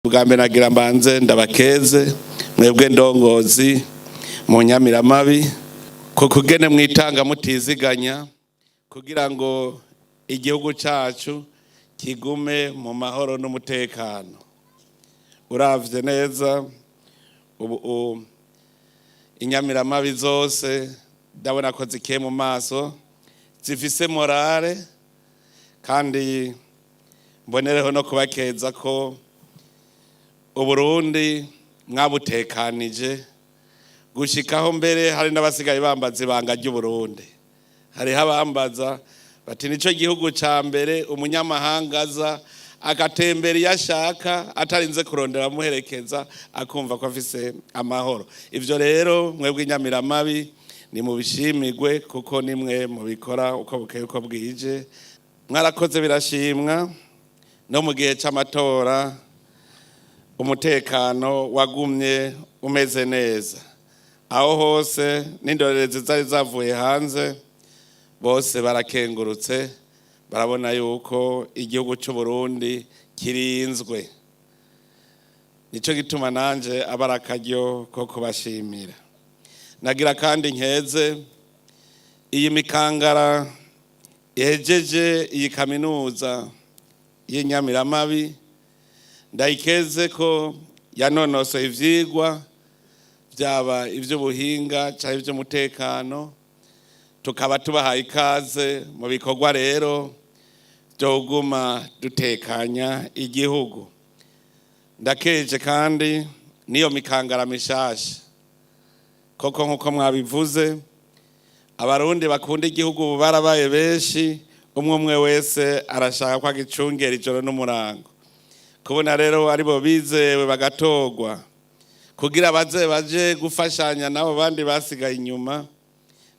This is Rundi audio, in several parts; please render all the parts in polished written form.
Bwa mbere nagira mbanze ndabakeze mwebwe ndongozi mu Nyamiramabi ku kugene mwitanga mutiziganya kugira ngo igihugu cacu kigume mu mahoro n'umutekano. Uravye neza ubu inyamiramabi zose ndabona ko zikeye mu maso, zifise morale, kandi mbonereho no kubakeza ko Uburundi mwabutekanije gushikaho mbere hari n'abasigaye bambaza ibanga ry'Uburundi. Hariho abambaza bati: "Nico gihugu ca mbere umunyamahanga aza agatembera iyo ashaka, atarinze kurondera amuherekeza, akumva ko afise amahoro." Ivyo rero mwebwe inyamiramabi ni mubishimirwe, kuko nimwe mubikora uko bukeye uko bwije. Mwarakoze, birashimwa. No mu gihe c'amatora umutekano wagumye umeze neza aho hose, n'indorerezi zari zavuye hanze bose barakengurutse, barabona yuko igihugu cy'u Burundi kirinzwe. Nico gituma nanje aba ari akaryo ko kubashimira. Nagira kandi nkeze iyi mikangara ihejeje iyi kaminuza y'Inyamiramabi. Ndayikeze ko yanonosoye ivyigwa, byaba iby'ubuhinga cyangwa iby'umutekano. Tukaba tubahaye ikaze mu bikorwa rero byo kuguma dutekanya igihugu. Ndakeje kandi n'iyo mikangara mishasha, koko nk'uko mwabivuze, Abarundi bakunda igihugu ubu barabaye benshi. Umwe umwe wese arashaka ko agicungera ijoro n'umurango. Kubona rero aribo bizewe bagatorwa kugira baze baje gufashanya n'abo bandi basigaye inyuma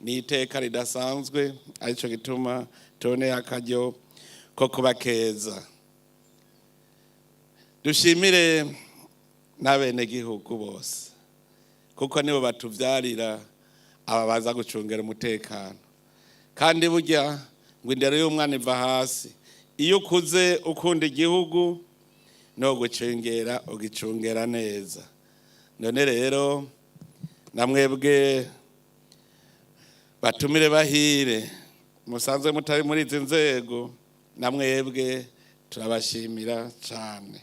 ni iteka ridasanzwe, aricyo gituma tuboneye akaryo ko kubakeza. Dushimire n'abenegihugu bose, kuko nibo batuvyarira aba baza gucungera umutekano. Kandi burya ngo indero y'umwana iva hasi. Iyo ukuze ukunda igihugu, no gucungera ugicungera neza. None rero namwebwe batumire bahire musanzwe mutari muri izi nzego, namwebwe turabashimira cyane.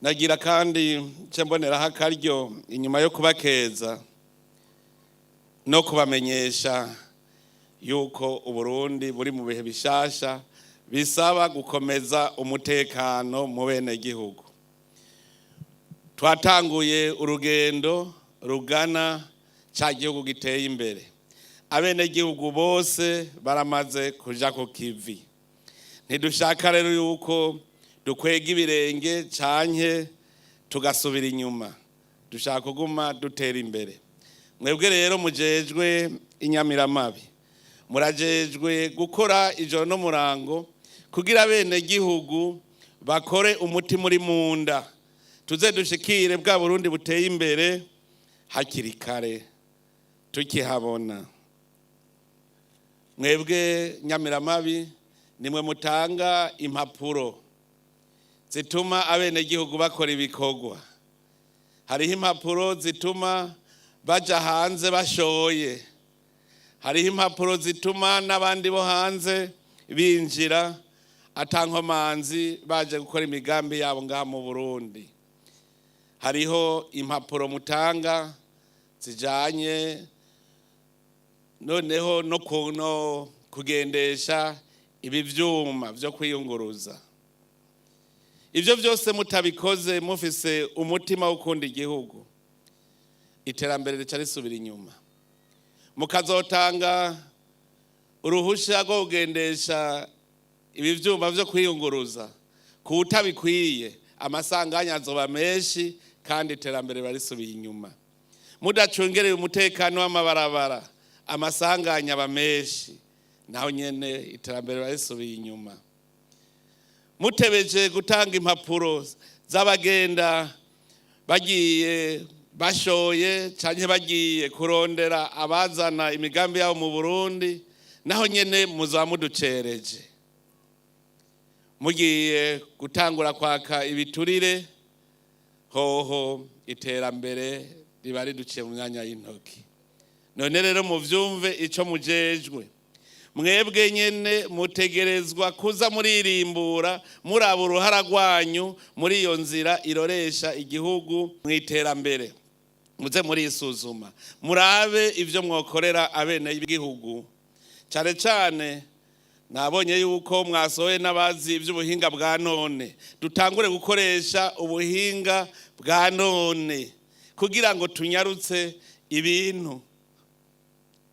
Nagira kandi nce mboneraho akaryo, inyuma yo kubakeza, no kubamenyesha yuko Uburundi buri mu bihe bishasha bisaba gukomeza umutekano mu bene gihugu. Twatanguye urugendo rugana ca gihugu giteye imbere. Abenegihugu bose baramaze kuja ku kivi. Ntidushaka rero yuko dukwega ibirenge canke tugasubira inyuma. Dushaka kuguma dutera imbere. Mwebwe rero mujejwe inyamiramabi, murajejwe gukora ijoro n'umurango kugira bene gihugu bakore umuti muri munda, tuze dushikire bwa Burundi buteye imbere hakiri kare tukihabona. Mwebwe nyamiramabi nimwe mutanga impapuro zituma abenegihugu bakora ibikorwa. Hariho impapuro zituma baja hanze bashoye, hariho impapuro zituma n'abandi bo hanze binjira atankomanzi baje gukora imigambi yabo ngaha mu Burundi. Hariho impapuro mutanga zijanye noneho no kugendesha ibi vyuma vyo kwiyunguruza. Ibyo byose mutabikoze mufise umutima wo gukunda igihugu, iterambere rica risubira inyuma. Mukazotanga uruhusha rwo kugendesha ibi vyuma vyo kwiyunguruza ku utabikwiye, amasanganya azoba menshi kandi iterambere riba risubiye inyuma. Mudacungereye umutekano w'amabarabara, amasanganya aba menshi, naho nyene iterambere riba risubiye inyuma. Mutebeje gutanga impapuro z'abagenda bagiye bashoye canke bagiye kurondera abazana imigambi yabo mu Burundi, naho nyene muzaba muducereje. Mugiye gutangura kwaka ibiturire hoho, iterambere riba riduciye mu myanya y'intoki. None rero muvyumve ico mujejwe. Mwebwe nyene mutegerezwa kuza muririmbura, muraba uruhara rwanyu muri iyo nzira iroresha igihugu mu iterambere. Muze murisuzuma, murabe ivyo mwokorera abene b'igihugu. Cane cane nabonye yuko mwasohoye n'abazi iby'ubuhinga bwa none. Dutangure gukoresha ubuhinga bwa none kugira ngo tunyarutse ibintu.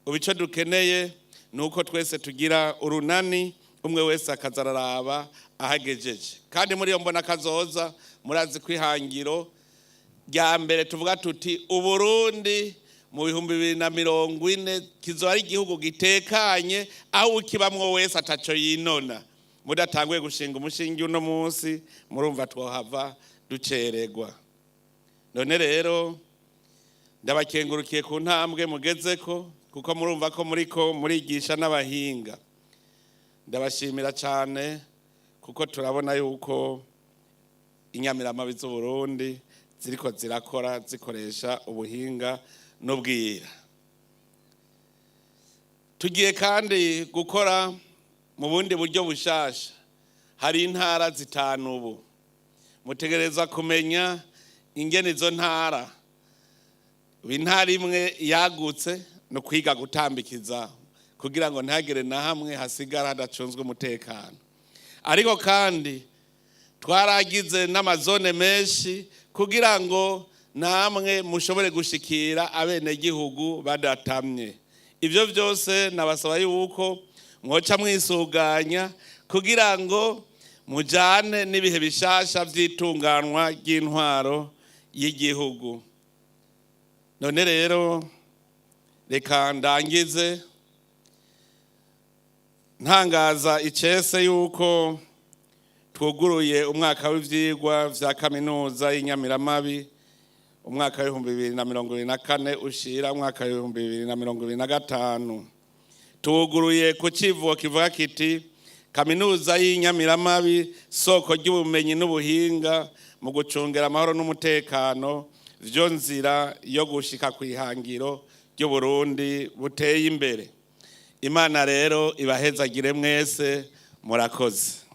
Ubu icyo dukeneye ni uko twese tugira urunani, umwe wese akaza araraba ahagejeje. Kandi muri iyo mbona kazoza, murazi kwihangiro rya mbere tuvuga tuti: "Uburundi mu 2040 kizoba ari igihugu gitekanye, aho ukibamwo wese ataco yinona." Mudatanguye gushinga umushinge uno munsi, murumva twohava duceregwa. None rero ndabakengurukiye ku ntambwe mugezeko, kuko murumva ko muriko murigisha n'abahinga. Ndabashimira cyane, kuko turabona yuko inyamiramabi z'Uburundi ziriko zirakora zikoresha ubuhinga n'ubwira. Tugiye kandi gukora mu bundi buryo bushasha. Hari intara zitanu. Ubu mutegereza kumenya ingene izo ntara, intara imwe yagutse, no kwiga gutambikiza kugira ngo ntihagire na hamwe hasigara hadacunzwe umutekano. Ariko kandi twaragize n'amazone menshi kugira ngo namwe mushobore gushikira abenegihugu badatamye. Ibyo byose nabasaba yuko mwoca mwisuganya kugira ngo mujane n'ibihe bishasha by'itunganwa ry'intwaro y'igihugu. None rero reka ndangize ntangaza icese yuko twuguruye umwaka w'ivyigwa vya kaminuza y'Inyamiramabi, umwaka w'2024 ushira umwaka w'2025. Tuwuguruye ku civugo kivuga kiti: "Kaminuza y'Inyamiramabi, soko ry'ubumenyi n'ubuhinga mu gucungera amahoro n'umutekano, vyo nzira yo gushika kw'ihangiro ry'Uburundi buteye imbere." Imana rero ibahezagire mwese. Murakoze.